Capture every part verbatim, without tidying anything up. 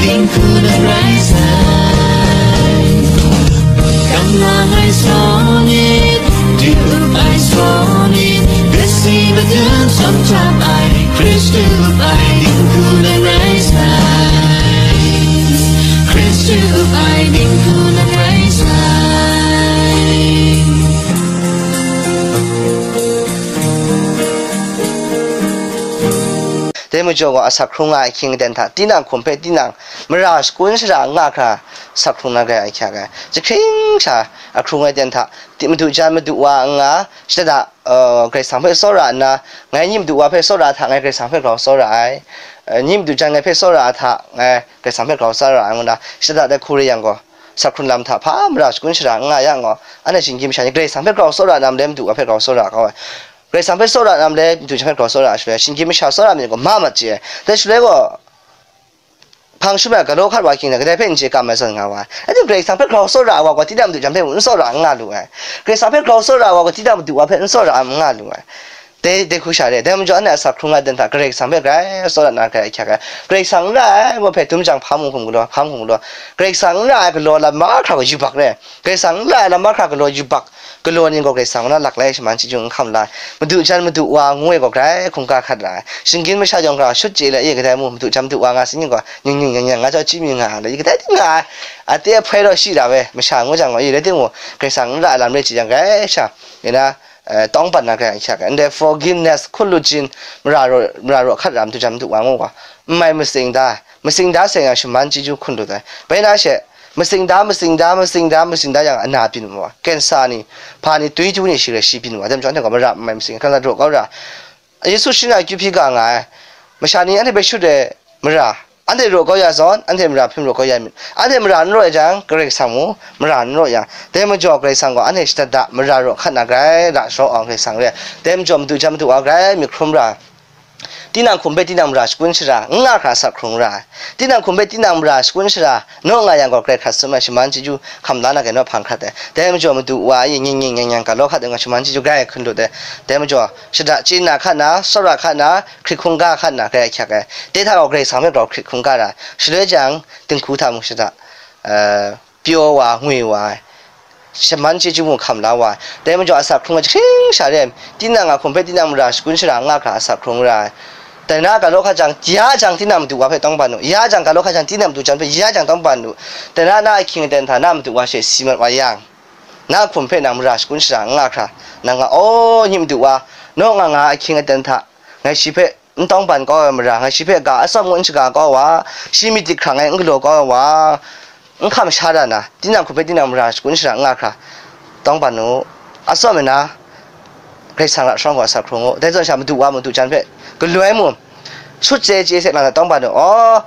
Dinghku nan rai sai. Gamlang ai saw nit, du up ai saw nit, kasi madun sam tam ai, Hkristu up ai dinghku nan rai sai. Hkristu up ai dinghku nan rai sai. Dai majaw gaw, asak hkrung nga ai ahkying aten hta, tinang hkum hpe tinang mara shakun shara n nga hkra, asak hkrung na grai ahkyak ai. Jahkring sha ahkrung ai aten hta, ti-, madu jan madu wa n nga, shada, uh, Karai Kasang hpe tsawra nna, ngai nyi madu wa hpe tsawra hta, ngai Karai Kasang hpe grau tsawra ai, uh, nyi madu jan ngai hpe tsawra hta, ngai Karai Kasang hpe grau tsawra ai, ngu nna, shada dai hku re yang gaw, asak hkrung lam hta hpa mara shakun shara n nga yang gaw, anhte shinggyim masha ni Karai Kasang hpe grau tsawra na malai, madu wa hpe grau tsawra kau ai. Karai Kasang hpe tsawra na malai, madu jan hpe grau tsawra ai shaloi, shinggyim masha tsawra myit gaw, ma mat chye ai. Dai shaloi gaw, hpang shum ai galaw hkat wa hkying hta, kadai hpe n chye kam ai zawn nga wa ai. Anhte Karai Kasang hpe grau tsawra ai wa gaw, tinang madu jan hpe mung n tsawra n nga lu ai. Karai Kasang hpe grau tsawra ai wa gaw, tinang madu wa hpe n tsawra n nga lu ai. Dai, dai hku sha re, dai majaw anhte asak hkrung ai aten hta, Karai Kasang hpe grai tsawra na grai ahkyak ai. Karai Kasang n ra ai wa hpe dum jang, hpa mung hkum galaw, hpa mung hkum galaw, Karai Kasang n ra ai galaw lam mahkra gaw yubak re. Karai Kasang n ra ai lam mahkra galaw yubak, galaw ni gaw Karai Kasang kaw na laklai shaman chyeju n hkam la ai. Madu jan madu wa ngu ai gaw grai hkungga hkat ra ai. Shinggyim masha yawng hkra shut chye let, e kadai mu, madu jan madu wa nga sai ni gaw, ning ning yang yang nga jau chyi mi nga ai, e kadai ting nga ai. Ate ahpoi raw shi ra we, masha ngu jang gaw, e rai timung, Karai Kasang n ra ai lam rai chye yang, grai sha, e na, eh, tawngban na grai ahkyak ai. Ndai forgiveness, hkut lu jin, mara raw, mara raw hkat ra, madu jan madu wa ngu gaw, n mai matsing da, matsing da seng yang shaman chyeju hkun lut ai. Bai na she, matsing da, matsing da, matsing da, matsing da yang ana byin wa, kensa ni, hpa ni, twi tu ni shi rai shi byin wa, dai majaw anhte gaw mara n mai matsing, hkran la raw kau ra. Yesu shi na akyu hpyi ga nga ai, masha ni anhte hpe shut ai mara, anhte raw kau ya zawn, anhte mara hpring raw kau ya myit. Anhte mara n raw ai jang, Karai Kasang mung mara n raw yang, dai majaw Karai Kasang gaw anhte shada da mara raw hkat na grai ra sharawng ai Karai Kasang re ai. Dai majaw madu jan madu wa grai myit hkrum ra ai. Tinang hkum hpe tinang mara shakun shara n nga hkra asak hkrung ra ai. Tinang hkum hpe tinang mara shakun shara naw nga yang gaw, Karai hkrat tsun ai shaman chyeju hkam la na grai naw hpang hkrat ai. Dai majaw madu wa e ning ning yang yang galaw hkat ai nga, shaman chyeju grai hkun lut ai. Dai majaw shada chye na hkat na, tsawra hkat na, hkrit hkungga hkat na grai ahkyak ai. Dai hta gaw Karai Kasang hpe grau hkrit hkungga ra ai. Shaloi jang, dinghku hta mung shada, eh, pyaw wa, ngwi wa ai, shaman chyeju mung hkam la wa ai. Dai majaw asak hkrung ai jahkring sha re ai, tinang a hkum hpe tinang mara shakun shara n nga hkra asak hkrung ra ai. Dai na galaw hkat jang, ya jang tinang madu wa hpe tawngban u, ya jang galaw hkat jang, tinang madu jan hpe ya jang tawngban u. Dai na na ahkying aten hta na madu wa she si mat wa yang, na hkum hpe nang mara shakun shara n nga hkra, nang nga, aw, nyi madu wa, naw nga nga ai ahkying aten hta, ngai shi hpe n tawngban kau ai mara, ngai shi hpe ga atsawm ngu n shaga kau wa, shi myit dik hkrang ai n galaw kau ai wa, n hkam sha da na, tinang hkum hpe tinang mara shakun shara n nga hkra, tawngban u, atsawm ai na, Karai Kasang ra sharawng gaw asak hkrung u, dai zawn sha madu wa madu jan hpe galoi mu, shut chye chye se lang na tawngban u, aw,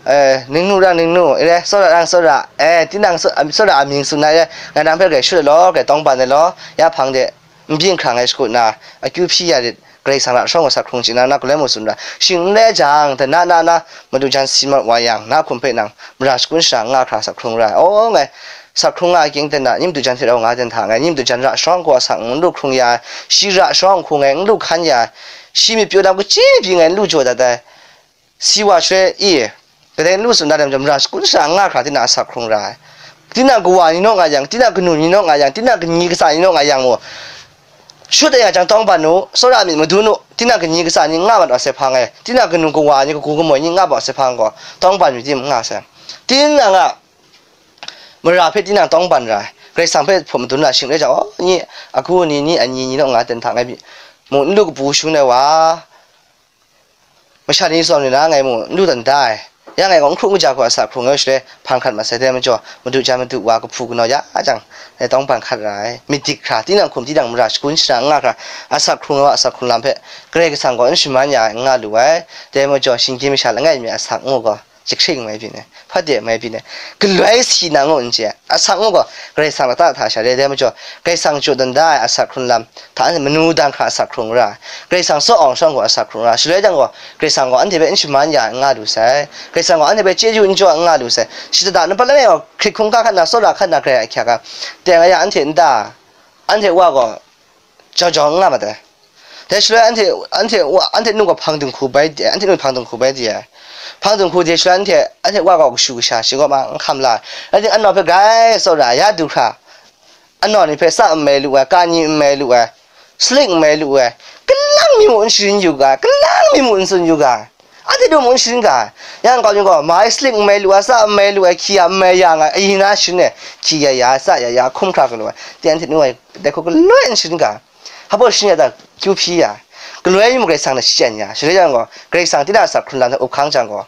eh, ningnu rang ningnu, e re, tsawra rang tsawra, eh, tinang tsaw-, tsawra amying tsun na, e re, ngai nang hpe grai shut ai law, grai tawngban ai law, ya hpang de, n byin hkrang ai shakut na, akyu hpyi ya rit, Karai Kasang ra sharawng gaw asak hkrung chye na, na galoi mu tsun ra. Shing n rai jang, dai na na na, madu jan si mat wa yang, na hkum hpe nang mara shakun shara n nga hkra asak hkrung ra ai. Aw, ngai asak hkrung nga ai ahkying aten hta, nyi madu jan hte rau nga ai aten hta, ngai nyi madu jan ra sharawng gaw asak n lu hkrung ya ai, shi ra sharawng hku ngai n lu hkan ya ai, shi myit pyaw dam kaji pyi ngai n lu jaw dat ai. Si wa shaloi e, kadai n lu tsun da, dai majaw mara shakun shara n nga hkra tinang asak hkrung ra ai. Tinang kawa ni naw nga yang, tinang kanu ni naw nga yang, tinang kaji katsa ni naw nga yang mu, shut ai yang jang tawngban u, tsawra myit madun u, tinang kaji katsa ni n nga mat wa sai hpang e, tinang kanu kawa ni, kagu kamoi ni n nga mat wa sai hpang gaw, tawngban myit tim n nga sai. Tinang a mara hpe tinang tawngban ra ai, Karai Kasang hpe hpaw madun na shing rai jang, aw, ni agu ni, ni anyi ni naw nga ai aten hta ngai mung n lu kabu shangun ai wa, masha ni tsawm ni na ngai mung n lu dan da ai. Ya ngai gaw n hkru n kaja hku asak hkrung ai shaloi, hpang hkrat mat sai, dai majaw, madu jan madu wa kahpu kanaw ya jang, ngai tawngban hkat ra ai. Myit dik hkra, tinang hkum tinang mara shakun shara n nga hkra, asak hkrung ai wa asak hkrung lam hpe, Karai Kasang gaw n shaman ya ai, n nga lu ai. Dai majaw, shinggyim masha langai mi asak ngu gaw, jahkring mai byin ai, hpa de mai byin ai, galoi si na ngu n chye ai. Asak ngu gaw, Karai Kasang lata hta sha re ai, dai majaw, Karai Kasang jaw dan da ai asak hkrung lam hta anhte manu dan hkra asak hkrung ra ai, Karai Kasang tsaw awng sharawng gaw asak hkrung ra ai, shaloi jang gaw, Karai Kasang gaw anhte hpe n shaman ya ai n nga lu sai, Karai Kasang gaw anhte hpe chyeju n jaw ai n nga lu sai, shada da nhtawm langai gaw hkrit hkungga hkat na, tsawra hkat na grai ahkyak ai, teng a ya anhte nta, anhte wa gaw jau jau n nga mat ai. Dai shaloi anhte, anhte wa, anhte nu gaw hpang dinghku bai di ai, anhte nu hpang dinghku bai di ai. Hpang dinghku de shaloi anhte, anhte wa gaw kashu kasha shi kaw ma n hkam la. Rai timung, anau hpe grai tsawra ai, ya du hkra, anau ni hpe sa nme lu ai, kani nme lu ai, salik nme lu ai, kalang mi mung n sharin yu ga ai, kalang mi mung n tsun yu ga ai. Anhte du mung n sharin ga ai. Ya nkau mi gaw, mai salik nme lu ai, sa nme lu ai, hkyi ya nme ya nga ai, ayi na sharin ai, hkyi ya ya, sa ya ya, hkum hkra galaw ai, teng hte nu ai, dai hku galoi n sharin ga ai. Hpa baw sharin ya ta, kyu hpyi ya, galoi mi mung Karai Kasang hte shachyen ya, shaloi jang gaw, Karai Kasang tinang a asak hkrung lam hta up hkang jang gaw,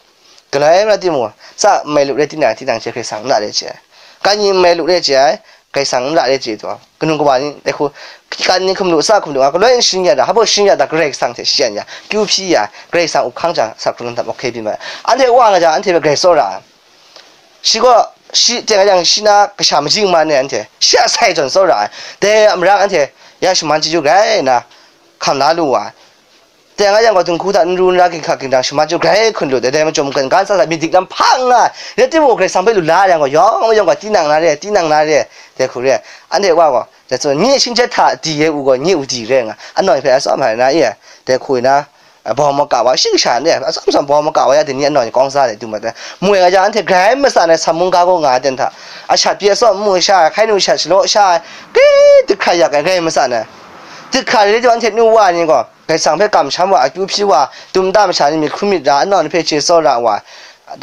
galoi rai timung, sa nme lu re tinang, tinang hte Karai Kasang n la re chye ai, kani nme lu re chye ai, Karai Kasang n la re chye ai taw, kanu kawa ni, dai hku, kan ni hkum lu, sa hkum lu, a galoi n sharin ya ta, hpa baw sharin ya ta, Karai Kasang hte shachyen ya, kyu hpyi ya, Karai Kasang up hkang jang, asak hkrung lam hta up hkye byin ma ai. Anhte wa nga jang, anhte hpe grai tsawra ai. Shi gaw, shi teng a yang, shi na kasha majing man ai anhte, shi a sai zawn tsawra ai. Dai a mara anhte, ya shaman chyeju grai nna hkam la lu wa ai. Teng a yang gaw, dinghku hta n ru n ra, ginhka ginrang shaman chyeju grai hkun lu, dai, dai majaw mungkan ga ntsa hta myit dik lam hpa n nga ai. Rai timung, Karai Kasang hpe lu la yang gaw, yawng mayawng gaw, tinang na re, tinang na re, dai hku re ai. Anhte wa gaw, dai tsun, nye shinggyet hta di ai u gaw, nye u di re nga, anau hpe a tsawm ai na, e, dai hku na, bawng maka wa, shi kasha ni, atsawm tsawm bawng maka wa, ya dai ni anau ni kawng sa de du mat ai. Mu ai nga jang, anhte grai matsan ai, sa mungga gaw nga ai ten hta, ashat pyi atsawm mu sha ai, hkai nu shat shalaw sha ai, grai dahkrat yak ai, grai matsan ai. Dahkrat rai timung, anhte nu wa ni gaw, Karai Kasang hpe kamsham wa, akyu hpyi wa, dum nta masha ni myit hkrum myit ra, anau ni hpe chye tsawra wa,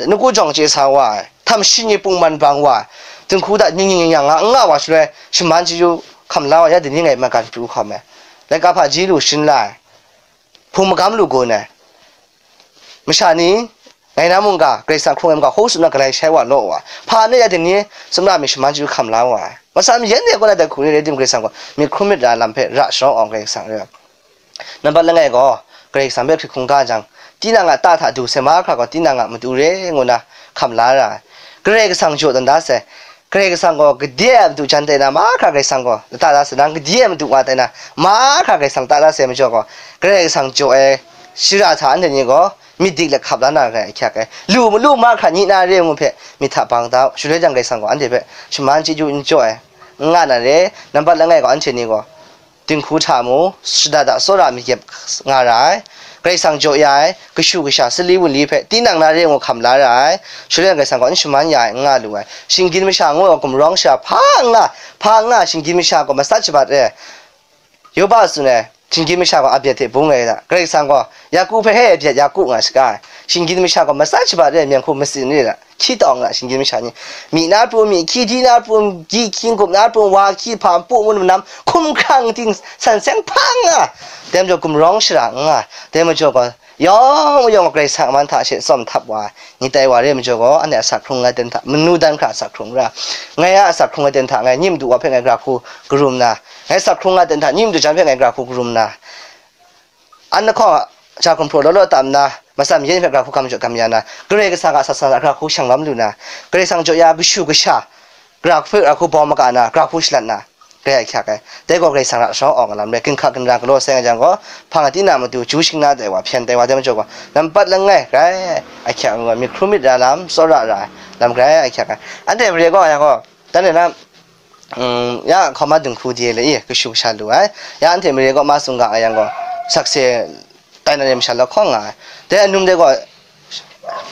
nawku jawng chye sa wa ai, htam shi ni pungman bang wa ai, dinghku hta ning ning yang yang nga, n nga wa shaloi, shaman chyeju hkam la wa, ya dai ni ngai magan pru hkawm ai. Laika hpaji lu sharin la ai. Hpung magam lu gun ai. Masha ni, ngai na mungga, Karai Kasang hkrung ai mungga, hkaw tsun na galai shai wa law wa. Hpa nme ya dai ni, sumra mi shaman chyeju hkam la wa ai. Masam yan de kaw na dai hku ni rai timung, Karai Kasang gaw myit hkrum myit ra lam hpe ra sharawng awng Karai Kasang re ai. Nambat langai gaw, Karai Kasang hpe hkrit hkungga jang, tinang a ta hta du sai mahkra gaw, tinang a matu re ngu na hkam la ra ai. Karai Kasang jaw dan da sai, Karai Kasang gaw gade ai matu jan tai na, mahkra Karai Kasang gaw lata da sai, nang gade ai matu wa tai na, mahkra Karai Kasang ta da sai majaw gaw, Karai Kasang jaw ai shara hta anhte ni gaw myit dik let hkap la na rai ahkyak ai. Lu malu mahkra ni na re ngu hpe myit hta bang da u, shaloi jang Karai Kasang gaw anhte hpe shaman chyeju n jaw ai, n nga na re, nambat langai gaw anhte ni gaw, dinghku hta mu, shada da tsawra myit kyep nga ra ai, Karai Kasang jaw ya ai, kashu kasha, sali wunli hpe tinang na re ngu hkam la ra ai, shaloi Karai Kasang gaw n shaman ya ai, n nga lu ai, shinggyim masha ngu ai gumrawng sha hpa n nga, hpa n nga, shinggyim masha gaw matsat shabat re ai, Yoba tsun ai, shinggyim masha gaw a byet hte bung ai da, Karai Kasang gaw Yaku hpe he a byet Yaku nga shaga ai, shinggyim masha gaw matsat shabat re ai, myen hku matsin re ai da, hkyi tawng nga, shinggyim masha ni, myi na pru, myi hkyi, di na pru, gyi hkyi, n-gup na pru, wa hkyi, hpa npu ngu, nam hkum hkrang ting san seng hpa n nga, dai majaw gumrawng shara n nga, dai majaw gaw yawng mayawng Karai Kasang a man hta she tsawm htap wa ai, ni tai wa re ai majaw gaw, anhte a asak hkrung ai ten hta, manu dan hkra asak hkrung ra, ngai a asak hkrung ai ten hta, ngai ni madu wa hpe ngai gara hku karum na, ngai asak hkrung ai ten hta, ni madu jan hpe ngai gara hku karum na, an lahkawng a ja hkum hpraw law law tam na, matsam yen hpe gara hku gam jaw gam ya na, Karai Kasang a asak san a gara hku shang lawm lu na, Karai Kasang jaw ya kashu kasha, gara hku hpe gara hku bawng maka na, gara hku shalat na, grai ahkyak ai. Dai gaw Karai Kasang ra sharawng awng ai lam rai, ginhka ginra galaw sai nga jang gaw, hpang ai tinang matu, ju shing na tai wa, hpyen tai wa, dai majaw gaw, nampat langai grai ahkyak ai, myit hkrum myit ra lam, tsawra ra ai lam grai ahkyak ai. Anhte mare gaw, yang gaw, dan e na, mm, ya hkawm a dinghku de le, e, kashu kasha lu ai. Ya anhte mare gaw ma tsun ga ai yang gaw, sakse tai na re masha lahkawng nga ai. Dai anum dai gaw,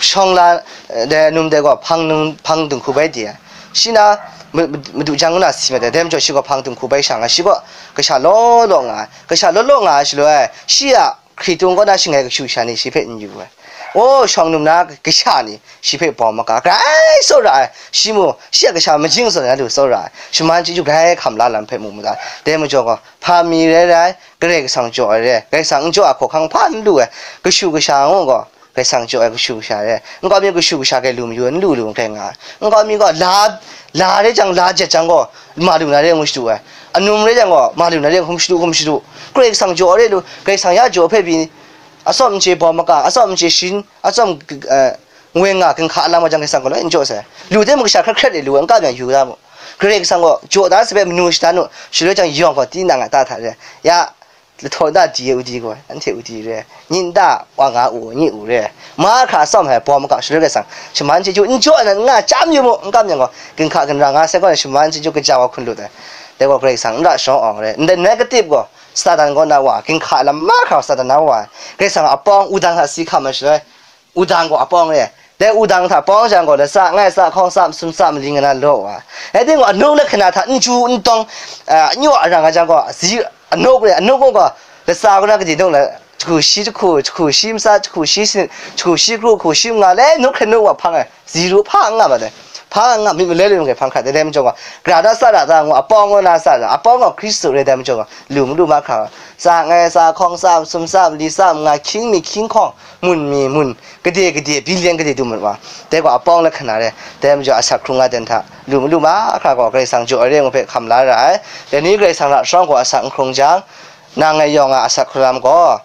shawng la, dai anum dai gaw, hpang nung, hpang dinghku bai de ai. Shi na, ma-, ma-, madu jang ngu na si mat ai, dai majaw shi gaw hpang dinghku bai sha nga ai, shi gaw kasha law law nga ai, kasha law law nga ai shaloi, shi a hkritung kaw na shangai kashu kasha ni shi hpe n yu ai. O, shawng num na kasha ni shi hpe bawng maka, grai tsawra ai, shi mu, shi a kasha majing zawn na lu tsawra ai, shaman chyeju grai hkam la lam hpe mu mu da, dai majaw gaw, hpa mi rai rai, Karai Kasang jaw ai re, Karai Kasang n jaw ai hkawhkang hpa n lu ai, kashu kasha ngu gaw, Karai Kasang jaw ai kashu kasha re, nkau mi kashu kasha hkrai lu mayu ai, n lu lu n hkrai nga ai. Nkau mi gaw la, la re jang, la jet jang gaw, ma lu na re ngu shadu ai. Anum re jang gaw, ma lu na re hkum shadu, hkum shadu. Karai Kasang jaw ai re lu, Karai Kasang ya jaw hpe pyi, atsawm n chye bawng maka, atsawm n chye shin, atsawm, eh, ngoi nga, ginhka lam wa jang Karai Kasang gaw loi n jaw sai. Lu de mung kasha hkret hkret e lu ai, n kam yang yu da mu. Karai Kasang gaw jaw da sape manu shada nu, shaloi jang yawng gaw tinang a ta hta re. Ya, lahtaw nta di e u di gaw, anhte u di re. Nyi nta wa nga u, nyi u re. Mahkra atsawm hpe bawng maka, shaloi Karai Kasang shaman chyeju n jaw ai nan n nga chyam yu mu, n kam yang gaw, ginhka ginra nga sai gaw, shaman chyeju kaja wa hkun lut ai. Dai gaw Karai Kasang n ra sharawng awng re. Ndai negative gaw, Satan kaw na wa, ginhka lam mahkra Satan na wa, Karai Kasang a pawng wudang hta si hkam ai shaloi, wudang gaw apawng re. Dai wudang hta pawng jang gaw, latsa, ngai tsa, hkawng tsa, masum tsa, mali nga na law wa. Dai ting gaw, anuk lahkana hta n ju n tawng, a, n yaw arang a jang gaw, zi, anuk re, anuk gaw, latsa gaw na gade dawng la, jahku shi jahku, jahku shi matsa, jahku shi sinit, jahku shi kru, jahku shi manga, le nuk hkren nuk wa hpang ai, zi ru hpa n nga ma dai. Hpa n nga, myit malai lu ngai hpang hkra, dai dai majaw gaw, gra da tsa da tsa ngu, apawng gaw na tsa da, apawng gaw Hkristu re dai majaw gaw, lu malu mahkra, tsa ngai tsa, hkawng tsa, masum tsa, mali tsa, manga, hkying mi hkying hkawng, mun mi mun, gade gade, billion gade du mat wa. Dai gaw apawng lahkana re, dai majaw asak hkrung nga ten hta, lu malu mahkra gaw Karai Kasang jaw ai re ngu hpe hkam la ra ai. Dai ni Karai Kasang ra shawng gaw asak n hkrung jang, nang ngai yawng a asak hkrung lam gaw,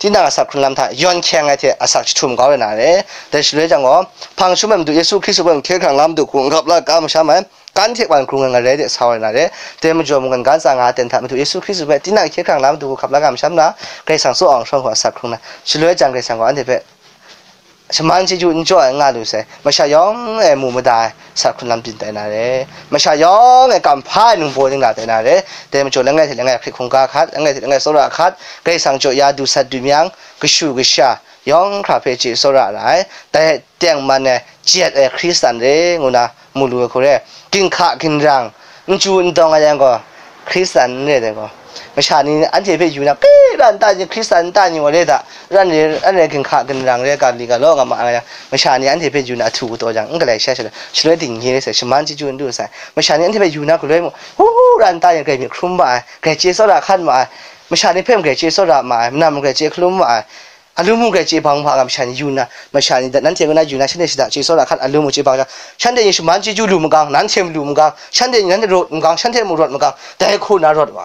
tinang asak hkrung lam hta yawn hkyeng ai hte asak jahtum kau re na re. Dai shaloi jang gaw, hpang jahtum ai Madu Yesu Hkristu hpe hkye hkrang la Madu hku n hkap la ga masham ai, kan hte wan hkrung ai ngarai de sa wa na re. Dai majaw mungkan ga ntsa nga ten hta Madu Yesu Hkristu hpe tinang hkye hkrang la Madu hku hkap la ga masham na, Karai Kasang tsaw awng shawng hku asak hkrung na, shaloi jang Karai Kasang gaw anhte hpe shaman chyeju n jaw ai n nga lu sai, masha yawng e mu mada ai asak hkrung lam byin tai na re, masha yawng e kamhpa ai ningbaw ningla tai na re, dai majaw langai hte langai hkrit hkungga hkat, langai hte langai tsawra hkat, Karai Kasang jaw ya du sat du myang, kashu kasha yawng hkra hpe chye tsawra ra ai, dai tengman e jet ai Hkristan re ngu na mu lu ai hku re, ginhka ginrang, n chyu n dawng ai yang gaw, Hkristan n re dai gaw, masha ni anhte hpe yu na, ke ra nta ni, Hkristan nta ni wa re da, ran re, ran re ginhka ginrang re, ga li ga law nga ma ai yang, masha ni anhte hpe yu na ahtu kataw jang, n galai sha shaloi, shaloi dingnye re sai, shaman chyeju n du sai, masha ni anhte hpe yu na galoi mung, hu hu ra nta ni, grai myit hkrum ma ai, grai chye tsawra hkan ma ai, masha ni hpe mung grai chye tsawra ma ai, manam mung grai chye hkalum ma ai, alu mung grai chye bang hpa nga masha ni yu na, masha ni nanhte kaw na yu na, shanhte shada chye tsawra hkan alu mung chye bang jang, shanhte ni shaman chyeju lu magang, nanhte mung lu magang, shanhte ni nanhte rawt magang, shanhte mung rawt magang, dai hku na rawt wa,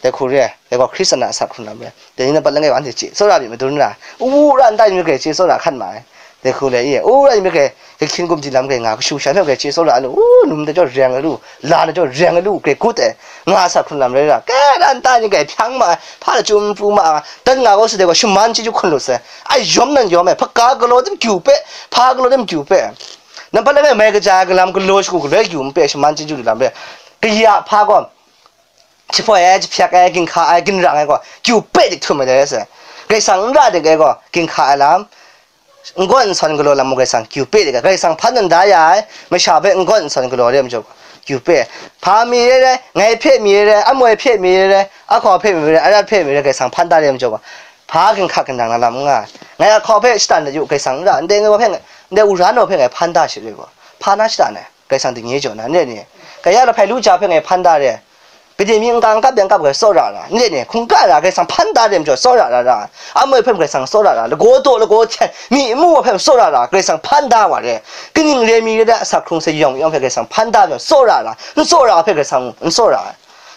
dai hku re, dai gaw Hkristan a asak hkrung lam re, dai ni nampat langai wa anhte chye tsawra myit madun ra, u ra nta ni mung grai chye tsawra hkan ma ai, dai hku le, i, u ra ni mung grai, grai hkyin gumdi lam grai nga, kashu kasha hpe grai chye tsawra lu, u, num dai jaw reng ai lu, la dai jaw reng ai lu, grai gut ai, nga asak hkrung lam rai ra, ke ra nta ni grai hpyang ma ai, hpa lachyum pru ma ai, dan nga gaw sa dai gaw shaman chyeju hkun lu sai, ai yawm nan yawm ai, hpaka galaw tim kyu pe, hpa galaw tim kyu pe, nampat langai mai kaja ai galam galaw shagu galoi kyu n pe, shaman chyeju lu lam rai, kaya hpa gaw, jahpoi ai, jahpyak ai, ginhka ai, ginrang ai gaw, kyu pe dik htum ai dai sai, Karai Kasang n ra dik ai gaw, ginhka ai lam, n gawn n sawn galaw lam mung Karai Kasang kyu pe de ga, Karai Kasang hpan dan da ya ai, masha hpe n gawn n sawn galaw re ai majaw, kyu pe. Hpa mi re re, ngai hpe mi re re, amoi hpe mi re re, ahkaw hpe mi re re, arat hpe mi re, Karai Kasang hpan da re ai majaw, hpa ginhka ginrang na lam n nga ai. Ngai ahkaw hpe shatan de yu, Karai Kasang n ra, ndai ngai hpe, ndai wora naw hpe ngai hpan da shi re gaw, hpa na shatan ai, Karai Kasang dingnye jaw na, n re ni? Kaya lahpai lu ja hpe ngai hpan da re, Gade mi n-ga n-gap yang kap ai tsawra ra, n re ni, hkungga ra Karai Kasang hpan da re majaw tsawra ra ra, amoi hpe Karai Kasang tsawra ra, lagaw daw lagaw hten, myi n mu wa hpe tsawra ra, Karai Kasang hpan da wa re, kaning re mi re ai asak hkrung sayawng yawng hpe Karai Kasang hpan da majaw tsawra ra, n tsawra hpe Karai Kasang n tsawra ai.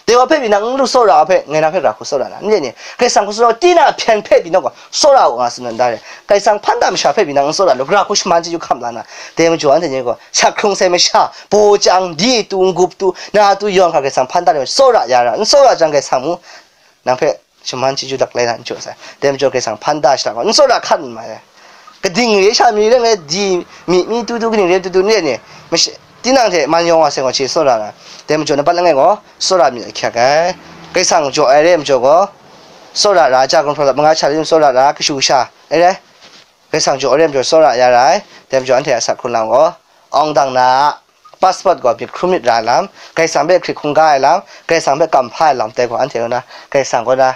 Dai wa hpe pyi nang n lu tsawra hpe, ngai nang hpe gara hku tsawra ra, n re ni, Karai Kasang hku tsawra, tinang a hpyen hpe pyi nang gaw tsawra u nga tsun dan da re, Karai Kasang hpan da masha hpe pyi nang n tsawra lu, gara hku shaman chyeju hkam la na, dai majaw anhte ni gaw, asak hkrung sai masha, baw chyang, di tu, n-gup tu, na tu, yawng hkra Karai Kasang hpan da ai, tsawra ya ra, n tsawra jang Karai Kasang mu, nang hpe shaman chyeju daklai na n jaw sai. Dai majaw Karai Kasang hpan da shada gaw, n tsawra hkan n mai ai. Kading re sha mi re ngai di, mi, mi tu tu, kaning re tu tu, n re ni, mash-, tinang hte man yawng wa sai gaw, shi tsawra na. Dai majaw nampat langai gaw, tsawra myit ahkyak ai. Karai Kasang jaw ai re majaw gaw, tsawra ra, ja gumhpraw lat manga sha le tsawra ra, kashu kasha, ai re. Karai Kasang jaw ai re majaw tsawra ya ra ai, dai majaw anhte a asak hkrung lam gaw, awng dang na a passport gaw myit hkrum myit ra ai lam, Karai Kasang hpe hkrit hkungga ai lam, Karai Kasang hpe kamhpa ai lam, dai gaw anhte kaw na, Karai Kasang kaw na,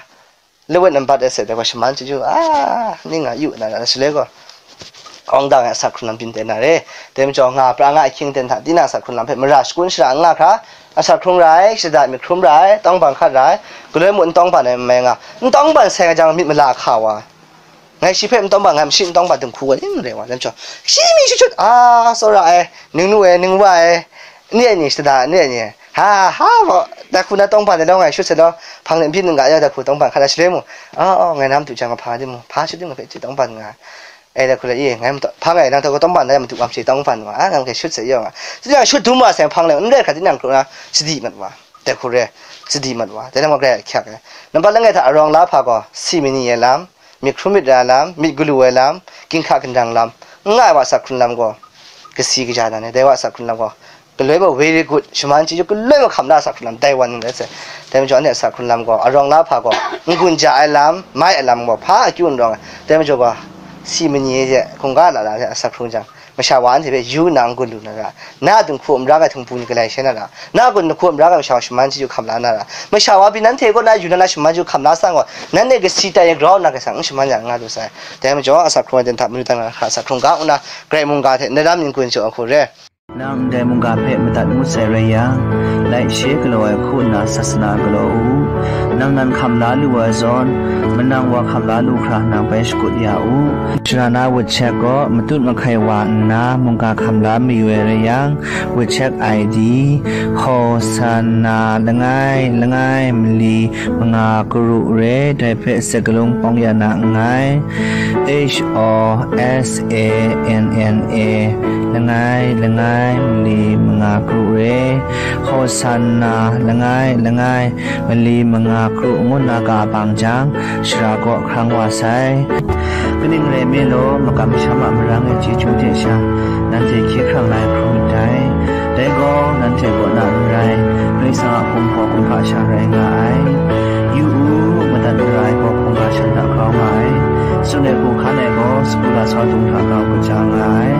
lawan nambat ai se, dai gaw shaman chyeju, a, ning a yu na ra, shaloi gaw, awng dang ai asak hkrung lam byin ten na re, dai majaw nga pra nga ahkying ten hta, tinang asak hkrung lam hpe mara shakun shara n nga hkra, asak hkrung ra ai, shada myit hkrum ra ai, tawngban hkat ra ai, galoi mung n tawngban ai n mai nga, n tawngban sai nga jang myit mala hka wa, ngai shi hpe n tawngban, ngai mashi n tawngban dinghku gaw ning rai wa, lam chyawm, shi mi shut shut, a, tsawra ai, ningnu ai, ningwa ai, ni ai ni, shada ni ai ni, ha, ha, gaw, dai hku na tawngban ai law, ngai shut sai law, hpang de n byin n ga ya, dai hku tawngban hkan ai shaloi mung, a, a, ngai na matu jang, hpa di mung, hpa shut di mung, hpe chye tawngban nga ai, dai hku la i, ngai matu, hpa ngai nang hta gaw tawngban da ya, matu wa mache tawngban wa, a, ngai makai shut sai yaw nga, tinang shut dum wa sai, hpang le, n rai hkra, tinang hkru na, sadi mat wa, dai hku re, sadi mat wa, dai lam gaw grai ahkyak ai, nampat langai hta arawng la hpa gaw, si mani ai lam, myit hkrum myit ra ai lam, myit galu ai lam, ginhka ginrang lam, n nga ai wa asak hkrung lam gaw, kasi kaja na ni, dai wa asak hkrung lam gaw, galoi gaw very good, shaman chyeju galoi mahkam la asak hkrung lam, dai wan ning rai sai. Dai majaw anhte asak hkrung lam gaw, arawng la hpa gaw, n-gun ja ai lam, mai ai lam gaw, hpa akyu n rawng ai. Dai majaw gaw, Si mani hte hkungga lala hte asak hkrung jang, masha wa anhte hpe yu nna n-gun lu na ra, na a dinghku a mara ai htingbu ni galai shai na ra, na a dinghku a mara ai masha wa shaman chyu hkam la na ra, masha wa pyi nanhte kaw na yu na na shaman chyu hkam la sa gaw, nanhte kasi tai ai grau nna Karai Kasang n shaman ya n nga lu sai. Dai majaw, asak hkrung ai ten hta manu dan na hkra asak hkrung ga nna, Karai mungga hte n daram n-gun jaw ai hku re. Nang ndai mungga hpe madat ngut sai rai yang, laishe galaw ai hku nna sasana galaw u. Nang nan hkam la lu ai zawn, manang wa hkam la lu hkra nang bai shakut ya u. Shara na WeChat gaw matut mahkai wa nna mungga hkam la mayu ai rai yang, WeChat I D, Hosanna langai langai mali manga karu re, dai hpe sakalung pawng ya na nngai. H O S A N N A langai langai mali manga karu re, Hosanna langai langai mali manga karu ngu nna ga bang jang, shara kaw hkrang wa sai. Kaning rai nme law, makam masham a marang e chyeju hte sha, nanhte hkye hkrang la ai hkrum myit dai. Dai gaw, nanhte kaw na n rai, Karai Kasang a hpung hpaw kumhpa sha rai nga ai. Yu u, madat mara ai gaw hkungga shan hta grau nga ai. Tsun ai hku hkan ai gaw, sagu lasau dung hta grau kaja nga ai.